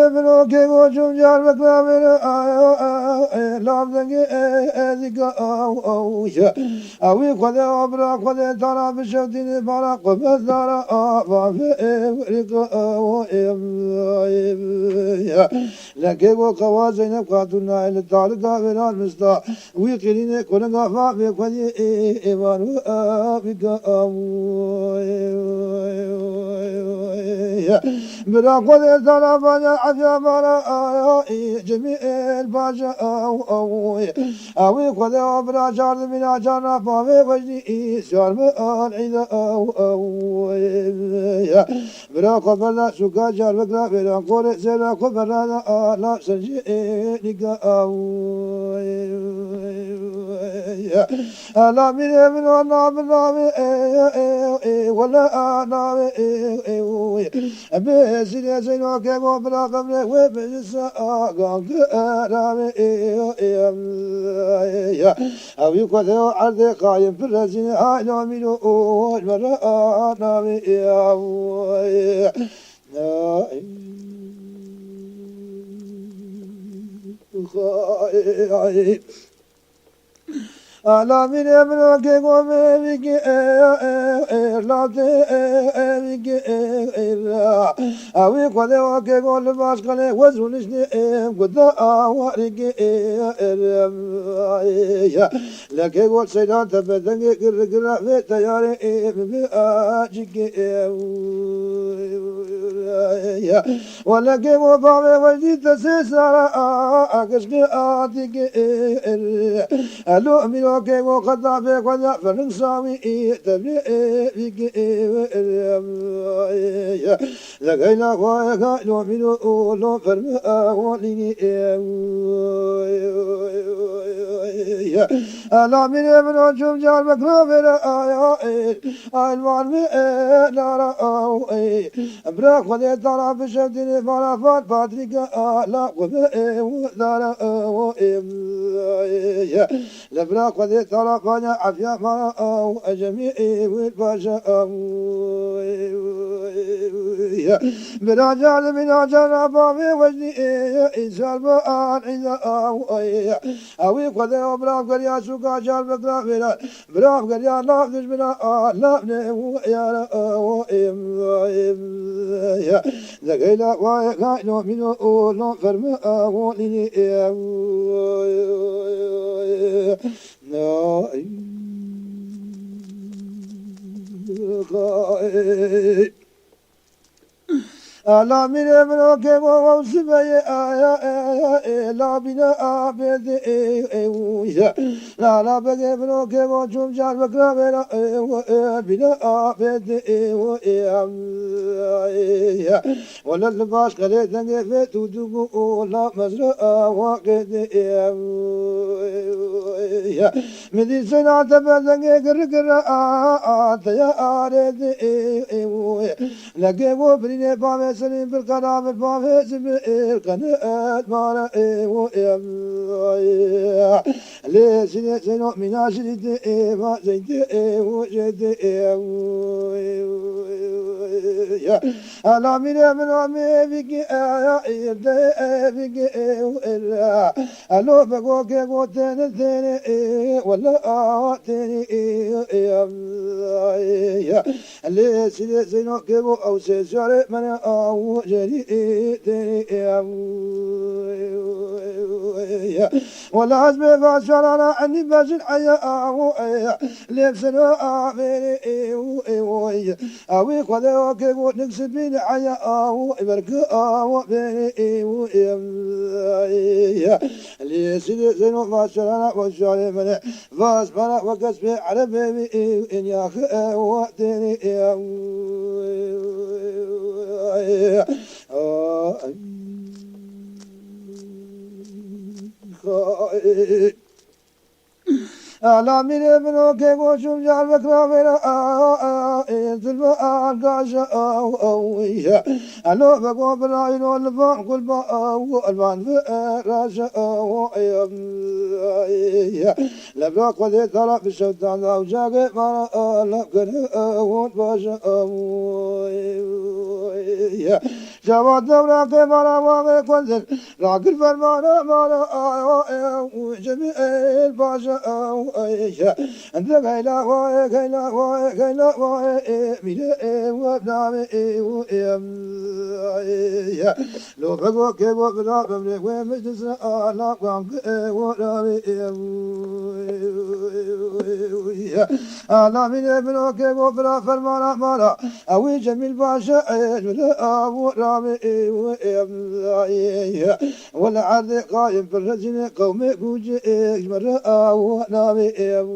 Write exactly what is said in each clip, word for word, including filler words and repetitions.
Alamînê min o kêgo çûm car bikravêne, lav dengê, dike, ew, ew, ye. Ewî Xwedê o bira Xwedê tara bişewtîne bana qubet dara, ava vê, rike, ew, ew, ye. Lekê go qewa Zeynep Xatûn nayê li talika vêran mista. Wî qirînê kuringa va vê xwediyê ê, êvan û avîka aw. Bira xwedê tara baca efya mara aya ê, cemî êl baca aw, aw. Awî xwedê o bira çar dimîna carna pavê wecdî ê, siyar mi an îda aw, aw. Bira xwe berda sûka car bikra vêra qorê zêra xwe berda da ala serjê êlîka aw. Ala mîrê min o na min navê ê, ê, ê, wele a navê ê, ê, ê. Bê sîrê zeyno ke go bira qemrê wê bejisa a gangi a navê ê, ê, ê. Ewî xwedê o erdê qayim pirezîne haylo mîro o were a navê ê. Alamînê min o kê go me vîkê, e, e, e, latê, e, e, vîkê, e, e, ra. Ewî xwedê o kê go li baş qelê wez û niştê, e, guda awarîkê, e, e, e, e. Lekê go seyran tepe dengê gir gira vê teyarê, e, bi, bi, acikê, e, e, e. Welekê bo bavê wecdî te sê sara a, a, a, gişkê atîkê ê, ê, ê. Elo mîrokê bo xeta bê xweda ferning sawî ê, te bê ê, bîkê ê, ê, ê, ê. Legeyla xwe gaylo mîro o, lo fermi a, o lînî ê, ê, ê, ê. Ela mîrê min o çûm car bikra vêre aya ê, ayman mi ê, nara aw ê. Bira xwedê tara bişevdînê mara far Patrîka ala xwe bi ê û dara aw ê. Li bira xwedê tara xwanya efya mara aw ecemî ê wê paşa aw ê. Bira car dimîna cara bavê wecdî ê, îcar bi an îza aw ê. Ewî xwedê o bira geriya sûka car bikra vêra. Bira geriya nav dijmina a nav ne û yara aw ê. Legeyla xwe gaylo mîno û lo fermi aw lînî ê. Alamînê min o kê go ew sibeyê aya, aya, ê, labîne a bê de, ê, ê, û, ye. Lala begê min o kê go çûm car bikra vêra, ê, û, ê, bîne a bê de, ê, û, ê, em, ê, ye. Wele li baş qelê dengê vê tû dû bû û la mezra awa qê de, ê, em, ê, ye. Min dî sena tepe dengê gir gir a, a, teya arê de, ê, ê, û, ê. Legê bo birînê bavê Senin bir karar bir bavê zibir kanı etmara evo em. Lê sinê zeyno mîna jilî de êva zeyde evo jede evo. Alamîne min amê bigi eya êrde bigi evo ela. Alo bego ke go tene tene e wala a tene e. Lê sîrê zeyno kêbo ew sê şarê mene awo jerî ê têrî ê. Wela ez bê va şarana enî bejin eya awo eya. Lê sero avêrê ê û ê woy. Awî xwedê o kêbo nik sipîne eya awo berki awo bêrê ê û ê. Lê sîrê zeyno va şarana o şarê mene. Vas bana wekes pê erebê wî êw ên yaxi ew têrê êw. Alamînê min o kê goşum car vekra vera ê zilve argaşa ew ew. Elo vego birayno li van kulba ew elvan ve raşa ew. Levra xwedê dara bi şewtan da û cagê mara ala kir hûn baş. Şewa dewra ke mara wavê xwedin rakir fermana mara ayo û cemî el baş. Ente geyla waye geyla waye geyla waye e mîre e we navê e û e. Lo vego kêbo bila bemrê wê meclis re ala kan ki ewo ravê ew. Ala mînê bilo kêbo bila fermana mara. Ewî Cemîl Paşa ê ji li awo ravê ew. Wele erdê qayim pir rezinê qewmê gûcê ê ji me re awo navê ew.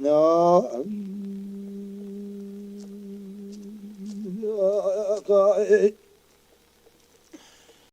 Na.